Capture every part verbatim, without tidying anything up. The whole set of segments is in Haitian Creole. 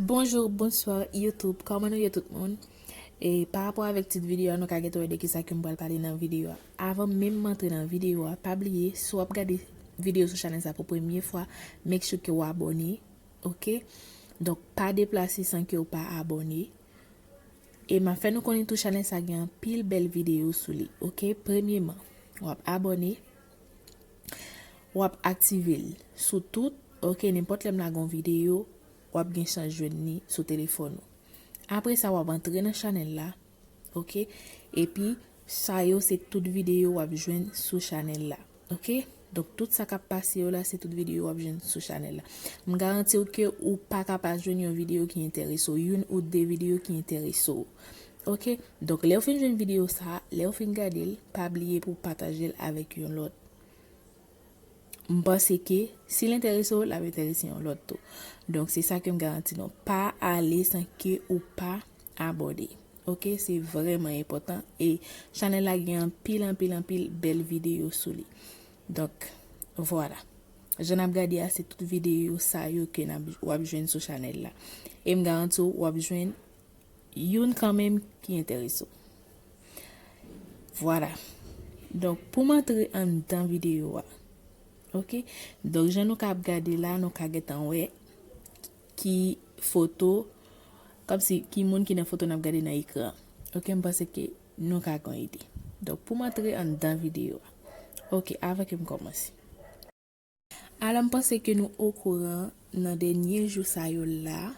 Bonjou, bonswa YouTube, kòman nou ye tout moun? E pa rapò avèk tit videyo a, nou ka gentan wè de kisa ke m pral pale nan videyo a. Avan menm m antre nan videyo a, pa bliye, si w ap gade videyo sou chanèl sa pou premye fwa, make sure ke w abòne, oke? Donk, pa deplase san ke w pa abòne. E m ap fè nou konnen tou chanèl sa gen anpil bèl videyo sou li, oke? Premyeman, w ap abòne, w ap aktive l sou tout, oke? Nenpòt lè m lage yon videyo, w ap gen chans jwenn li sou telefòn ou. Apre sa, w ap antre nan chanèl la, oke? Epi, sa yo se tout videyo w ap jwenn sou chanèl la, oke? Donk, tout sa k ap pase yo la, se tout videyo w ap jwenn sou chanèl la. M garanti w ke ou pa ka pa jwenn yon videyo ki enterese w, youn ou de videyo ki enterese w, oke? Donk, lè w fin jwenn videyo sa, lè w fin gade l, pa bliye pou w pataje l avèk yon lòt. M panse ke si l enterese w, l ap enterese yon lòt tou. Donk, se sa ke m garanti nou. Pa ale san ke ou pa abòne. Oke, se vrèman enpòtan. E chanèl la gen anpil, anpil, anpil bèl videyo sou li. Donk, vwala. Jan n ap gade a, se tout videyo sa yo ke n ap, w ap jwenn sou chanèl la. E m garanti w, w ap jwenn youn kanmenm ki enterese w. Vwala. Donk, pou m antre anndan videyo a. Oke? Donk, jan nou ka ap gade la, nou ka gentan wè ki foto, kòmsi ki moun ki nan foto n ap gade nan ekran. Oke, m panse ke nou ka gen yon ide. Donk, pou m antre anndan videyo a. Oke, avan ke m kòmanse. Alò, m panse ke nou okouran nan dènye jou sa yo la,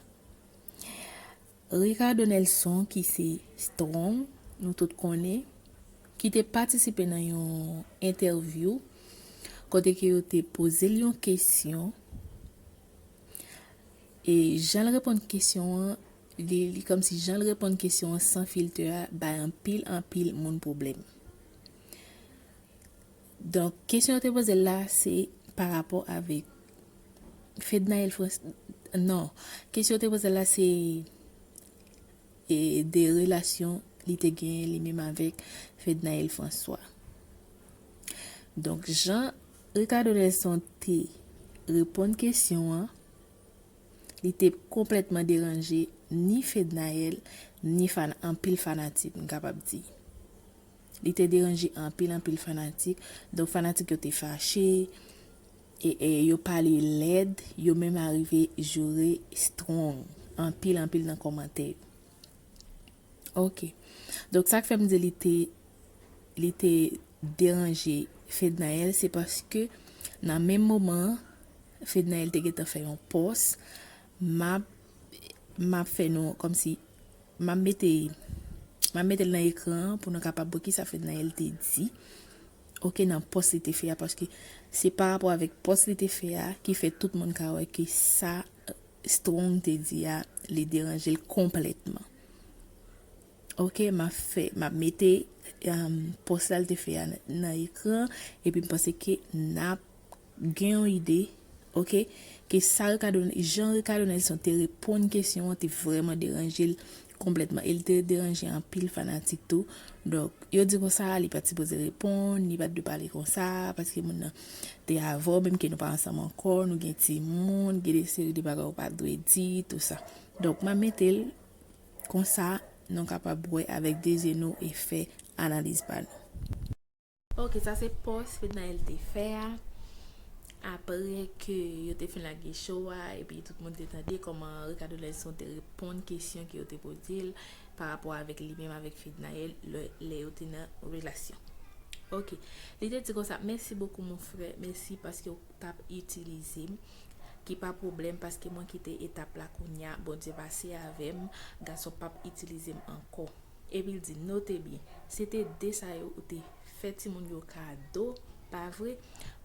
Ricardo Nelson, ki se Strong, nou tout konnen, ki te patisipe nan yon entèvyou kote ke yo te poze l yon kesyon. E jan l reponn kesyon an, li, li kòmsi jan l reponn kesyon an san filtè a bay anpil, anpil moun pwoblèm. Donk, kesyon yo te poze l la, se pa rapò avèk Fednaelle François. Non, kesyon yo te poze l la, se e, de relasyon li te genyen li menm avèk Fednaelle François. Donk, jan Ricardo Nelson te reponn kesyon an, li te konplètman deranje ni Fednaelle, ni fan-, anpil fanatik, m kapab di. Li te deranje anpil, anpil fanatik. Donk, fanatik yo te fache, e, e yo pale lèd, yo menm arive joure Strong. Anpil, anpil nan kòmantè yo. Oke. Donk, sa k fè m di li te, li te deranje Fednaelle, se paske nan menm moman an, Fednaelle te gentan fè yon pòs. M ap, m ap fè nou kòmsi, m ap mete, m ap mete l nan ekran an pou nou kapab wè kisa Fednaelle te di. Oke, nan pòs li te fè a, paske se pa rapò avèk pòs li te fè a ki fè tout moun ka wè ke sa Strong te di a, li deranje l konplètman. Oke, m ap fè, m ap mete, um, pòs la l te fè a nan, nan ekran, epi m panse ke n ap gen yon ide, oke, ke sa Ricardo, jan Ricardo Nelson te reponn kesyon an te vrèman deranje l konplètman. E l te deranje anpil fanatik tou. Donk, yo di konsa, li pa t sipoze reponn, li pa t dwe pale konsa, paske moun nan te avè w, menm ke nou pa ansanm ankò, nou gen timoun, gen de seri de bagay ou pa dwe di, tou sa. Donk, m ap mete l konsa, nou kapab wè avèk de zye nou e fè analiz pa nou. Oke, sa se pòs Fednaelle te fè a. Apre ke yo te fin lage show a, epi tout moun te tande kòman Ricardo Nelson te reponn kesyon ke yo te poze l pa rapò avèk li menm avèk Fednaelle lè, lè yo te nan relasyon. Oke, li te di konsa, "Mèsi bokou, mon frè, mèsi paske w t ap itilize m, ki pa pwoblèm, paske mwen kite etap la kounye a, Bondye pase avè m, gason p ap itilize m ankò." Epi l di, "Note byen, se te de sa yo ou te fè timoun yo kado, pa vre?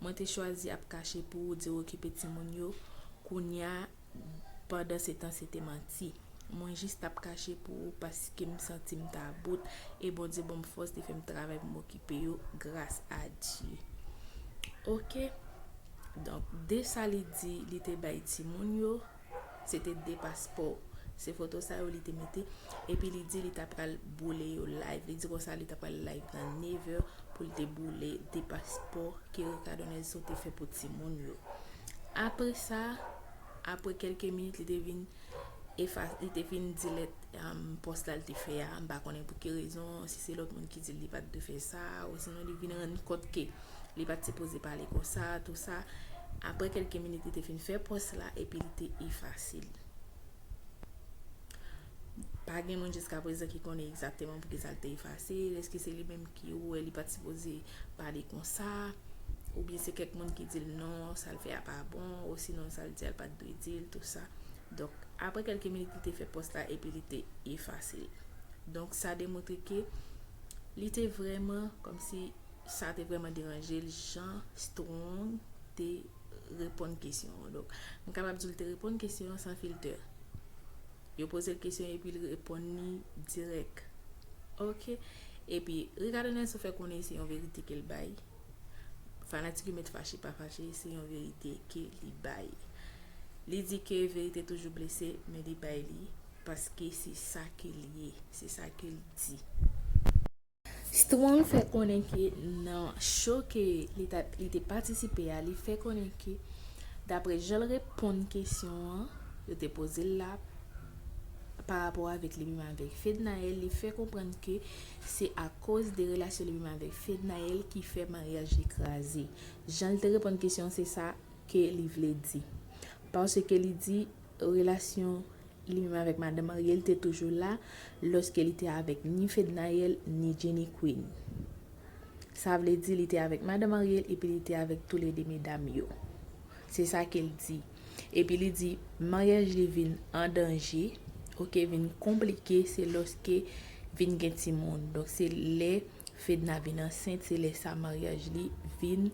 Mwen te chwazi ap kache pou ou, di w okipe timoun yo, kounye a, pandan se tan se te manti. Mwen jis t ap kache pou ou paske m santi m ta bout, e Bondye ban m fòs, li fè m travay pou m okipe yo, gras a Dye." Oke? Donk, de sa li di, li te bay timoun yo, se te de paspò. Se foto sa yo li te mete. Epi li di li ta pral boule yo live. Li di konsa li ta pral live nan nevè pou li te boule de paspò ke Ricardo Nelson te fè pou timoun yo. Apre sa, apre kèlke minit, li te vin efa- li te fin delete um, pòs la l te fè a. M pa konnen pou ki rezon, si se lòt moun ki di l li pa t dwe fè sa, osinon li vin rann kont ke li pa t sipoze pale konsa, tou sa. Apre kèlke minit, li te fin fè pòs la epi li te efase l. Pa gen moun jiska prezan ki konnen egzakteman poukisa l te efase l. Èske se li menm ki wè li pa t sipoze pale konsa? Oubyen se kèk moun ki di l non, sa l fè a pa bon, osinon sa l di a l pa t dwe di l, tou sa. Donk, apre kèlke minit, li te fè pòs la epi li te efase l. Donk, sa demontre ke li te vrèman, kòmsi sa te vrèman deranje l jan Strong te reponn kesyon an. Donk, m kapab di l te reponn kesyon an san filtè. Yo poze l kesyon epi l reponn li dirèk. Ok. Epi, Ricardo Nelson fè konnen se yon verite ke l bay. Fanatik yo mèt fache pa fache, se yon verite ke li bay. Li di ke verite toujou blese, men li bay li, paske se sa ke l ye, se sa ke l di. Strong fè konnen ke nan show ke li, ta, li te patisipe a, li fè konnen ke, dapre jan l reponn kesyon an, yo te poze l la, pa rapò avèk li menm avèk Fednaelle, li fè konprann ke se akoz de relasyon li menm avèk Fednaelle ki fè maryaj li kraze. Jan l te reponn kesyon an, se sa ke li vle di. Paske li di relasyon li menm avèk madanm marye l te toujou la lòske li te avèk ni Fednaelle ni Jenny Queen. Sa vle di li te avèk madanm marye l epi li te avèk toulede medam yo. Se sa ke l di. Epi li di maryaj li vin an danje, ok, vin konplike, se lòske vin gen timoun. Donk, se lè Fedna vin ansent, se lè sa maryaj li vin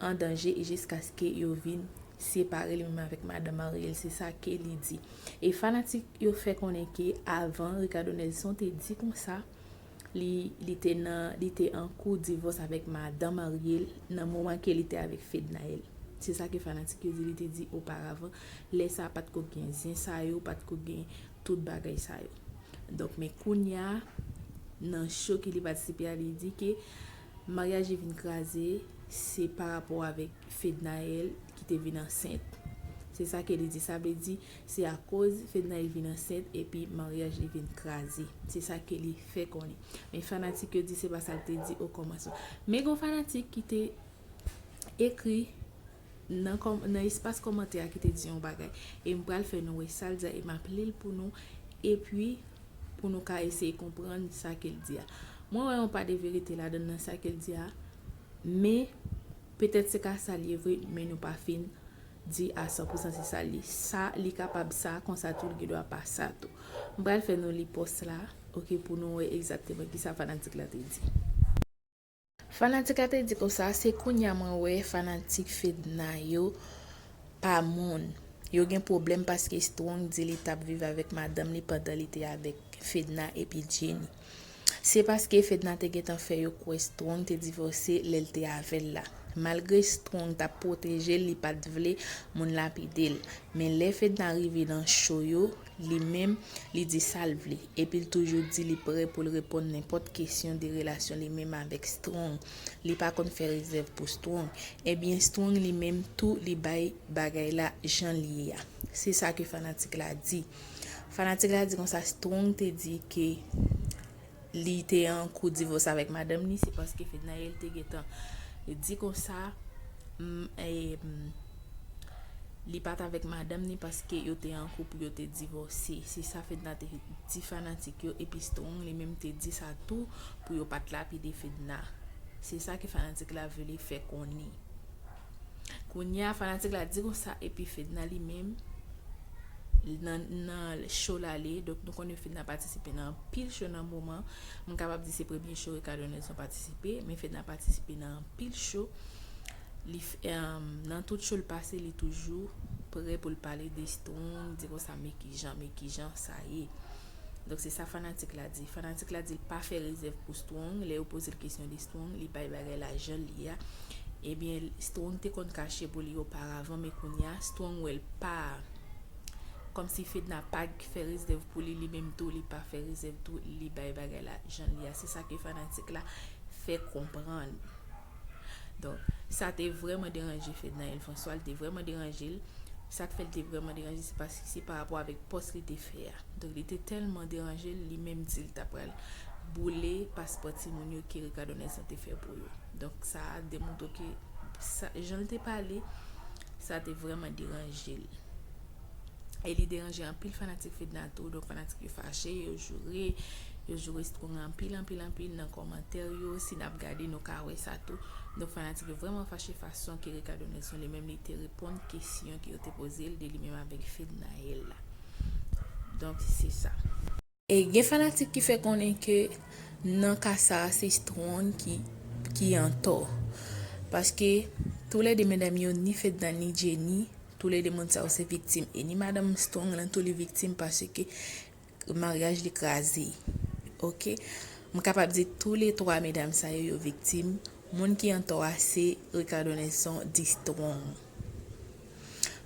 an danje e jiskaske yo vin separe li menm avèk madanm marye l, se sa ke li di. E fanatik yo fè konnen ke avan Ricardo Nelson te di konsa, li, li te nan, li te an kou divòs avèk madanm marye l nan moman ke li te avèk Fednaelle. Se sa ke fanatik yo di, li te di oparavan, lè sa pa t ko gen zen sa yo, pa t ko gen tout bagay sa yo. Donk, men kounye a, nan show ke li patisipe a, li di ke maryaj li vin kraze, se pa rapò avèk Fednaelle ki te vin ansent. Se sa ke li di. Sa vle di, se akoz Fednaelle vin ansent epi maryaj li vin kraze. Se sa ke li fè konnen. Men fanatik yo di se pa sa l te di o kòmansman. Men gen yon fanatik ki te ekri nan, kòm, nan espas kòmantè a ki te di yon bagay. E m pral fè nou wè sa l di a e m ap li l pou nou. Epi, pou nou ka eseye konprann sa ke l di a. Mwen wè yon pa de verite ladan nan sa ke l di a. Men, petèt se ka sa l ye vre, men nou pa fin di a san pou san se sa l ye. Sa, li kapab sa, konsa tou li gen dwa pa sa tou. M pral fè nou li pòs la, ok, pou nou wè egzakteman kisa fanatik la te di. Fanatik la te di konsa, se kounye a mwen wè fanatik Fedna yo pa moun. Yo gen pwoblèm paske Strong di li t ap viv avèk madanm li pandan li te avèk Fedna epi Jenny. Se paske Fedna te gentan fè yo kwè Strong te divòse lè l te avè l la. Malgre Strong t ap pwoteje l, li pa t vle moun lapide l. Men lè Fedna rive nan show yo, li menm, li di sa l vle. Epi l toujou di li prè pou l reponn nenpòt kesyon de relasyon li menm avèk Strong. Li pa konn fè rezèv pou Strong. Ebyen, Strong li menm tou, li bay bagay la jan l ye a. Se sa ke fanatik la di. Fanatik la di konsa, Strong te di ke li te an kou divòs avèk madanm li, se paske Fednaelle te gentan di konsa, m, e, m, li pa t avèk madanm li paske yo te an kou pou yo te divòse. Se sa Fedna te di fanatik yo, epi Strong li menm te di sa tou pou yo pa t lapide Fedna. Se sa ke fanatik la vle fè konnen. Kounye a, fanatik la di konsa, epi Fedna li menm, nan, nan show la li ye. Donk, nou konnen Fedna patisipe nan anpil show nan moman. M kapab di se premye show Ricardo Nelson patisipe, men Fedna patisipe nan anpil show. Li, nan tout show l pase, li toujou prè pou l pale de Strong, di konsa, men kijan, men kijan sa ye. Donk, se sa fanatik la di. Fanatik la di l pa fè rezèv pou Strong. Lè yo poze l kesyon de Strong, li bay bagay la jan l ye a. Ebyen, Strong te konn kache pou li oparavan, men kounye a, Strong wè l pa. Kòmsi Fedna pa fè rezèv pou li, li menm tou, li pa fè rezèv tou, li bay bagay la jan l ye a. Se sa ke fanatik la fè konprann. Donk, sa te vrèman deranje Fednaelle François, li te vrèman deranje l. Sa k fè l te vrèman deranje, se paske se pa rapò avèk pòs li te fè a. Donk, li te tèlman deranje l, li menm di l ta pral boule paspò timoun yo ke Ricardo Nelson te fè pou yo. Donk, sa a demontre ke sa, jan l te pale, sa te vrèman deranje l. E li deranje anpil fanatik Fedna tou. Donk, fanatik yo fache, yo joure, yo joure Strong anpil, anpil, anpil nan kòmantè yo. Si n ap gade, nou ka wè sa tou. Donk, fanatik yo vrèman fache fason ke Ricardo Nelson li menm li te reponn kesyon ke yo te poze l de li menm avèk Fednaelle la. Donk, se sa. E gen fanatik ki fè konnen ke nan ka sa a, se Strong ki, ki antò. Paske toulède medam yo, ni Fedna, ni Jenny, toulède moun sa yo se viktim. E ni madanm Strong lan tou li viktim paske maryaj li kraze. Oke? M kapab di toulètwa medam sa yo, yo viktim. Moun ki antò a se Ricardo Nelson di Strong.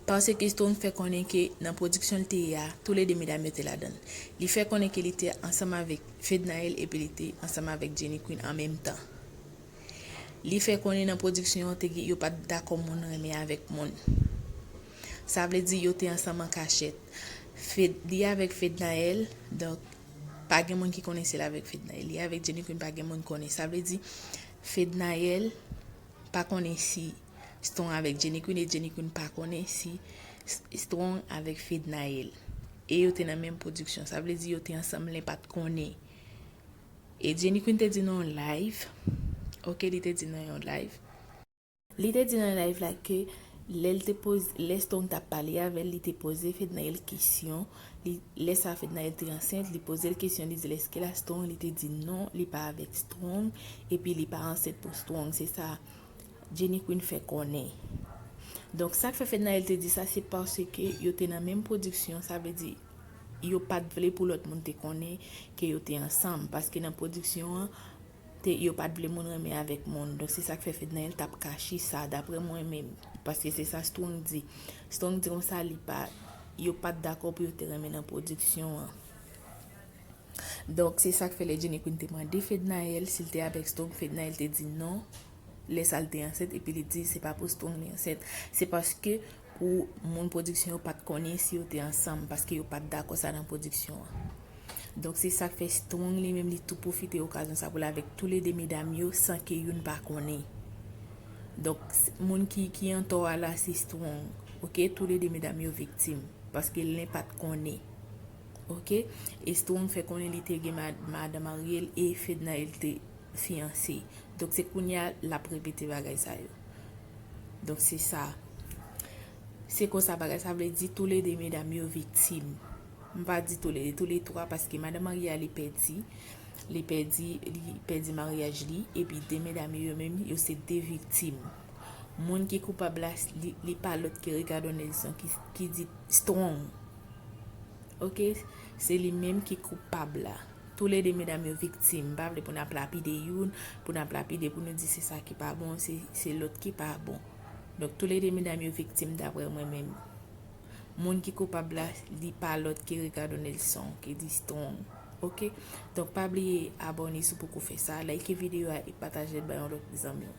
Paske Strong fè konnen ke nan pwodiksyon l te ye a, toulède medam yo te ladan l. Li fè konnen ke li te ansanm avèk Fednaelle epi li te ansanm avèk Jenny Queen an menm tan. Li fè konnen nan pwodiksyon an, te gen, yo pa t dakò moun renmen avèk moun. Sa vle di yo te ansanm an kachèt. Fed, li avèk Fednaelle, donk, pa gen moun ki konnen si l avèk Fednaelle. Li avèk Jenny Queen, pa gen moun konnen. Sa vle di Fednaelle pa konnen si Strong avèk Jenny Queen, e Jenny Queen pa konnen si S-, Strong avèk Fednaelle. E yo te nan menm pwodiksyon. Sa vle di yo te ansanm, l pa t konnen. E Jenny Queen te di nan yon live, oke, li te di nan yon live. Li te di nan live la ke lè l te poze, lè Strong t ap pale avè l, li te poze Fednaelle kesyon. Li, lè sa Fednaelle te ansent, li poze l kesyon, li di l èske l a Strong, li te di non, li pa avèk Strong, epi li pa ansent pou Strong. Se sa Jenny Queen fè konnen. Donk, sa k fè Fednaelle te di sa, se paske yo te nan menm pwodiksyon, sa vle di, yo pa t vle pou lòt moun te konnen ke yo te ansanm, paske nan pwodiksyon an, te, yo pa t vle moun renmen avèk moun. Donk, se sa k fè Fednaelle t ap kache sa, daprè mwen menm, paske se sa Strong di. Strong di konsa, li pa, yo pa t dakò pou yo te renmen nan pwodiksyon an. Donk, se sa k fè lè Jenny Queen te mande Fednaelle si l te avèk Strong, Fednaelle te di non. Lè sa l te ansent, epi li di se pa pou Strong li ansent. Se paske pou moun pwodiksyon yo pa t konnen si yo te ansanm, paske yo pa t dakò sa nan pwodiksyon an. Donk, se sa k fè Strong li menm li tou pwofite okazyon sa pou l avèk toulède medam yo san ke youn pa konnen. Donk, s-, moun ki, ki antò a la, se Strong. Oke, toulède medam yo viktim, paske l pa t konnen. Oke? E Strong fè konnen li te gen mad-, madanm marye l e Fednaelle te fiyanse. Donk, se kounye a l ap repete bagay sa yo. Donk, se sa. Se konsa bagay sa vle di, toulède medam yo viktim. M pa di toulède, toulètwa, paske madanm marye a li pèdi, li pèdi, li pèdi maryaj li, epi de medam yo, yo menm, yo se de viktim. Moun ki koupab la, li, li pa lòt ke Ricardo Nelson ki, ki di Strong. Oke? Se li menm ki koupab la. Toulède medam yo viktim. M pa vle pou n ap lapide youn, pou n ap lapide, pou nou di se sa ki pa bon, se, se lòt ki pa bon. Donk, toulède medam yo viktim, daprè mwen menm. Moun ki koupab la, li pa lòt ke Ricardo Nelson, ki di Strong. Oke? Donk, pa bliye abòne si w poko fè sa, like videyo a e pataje l bay yon lòt zanmi w.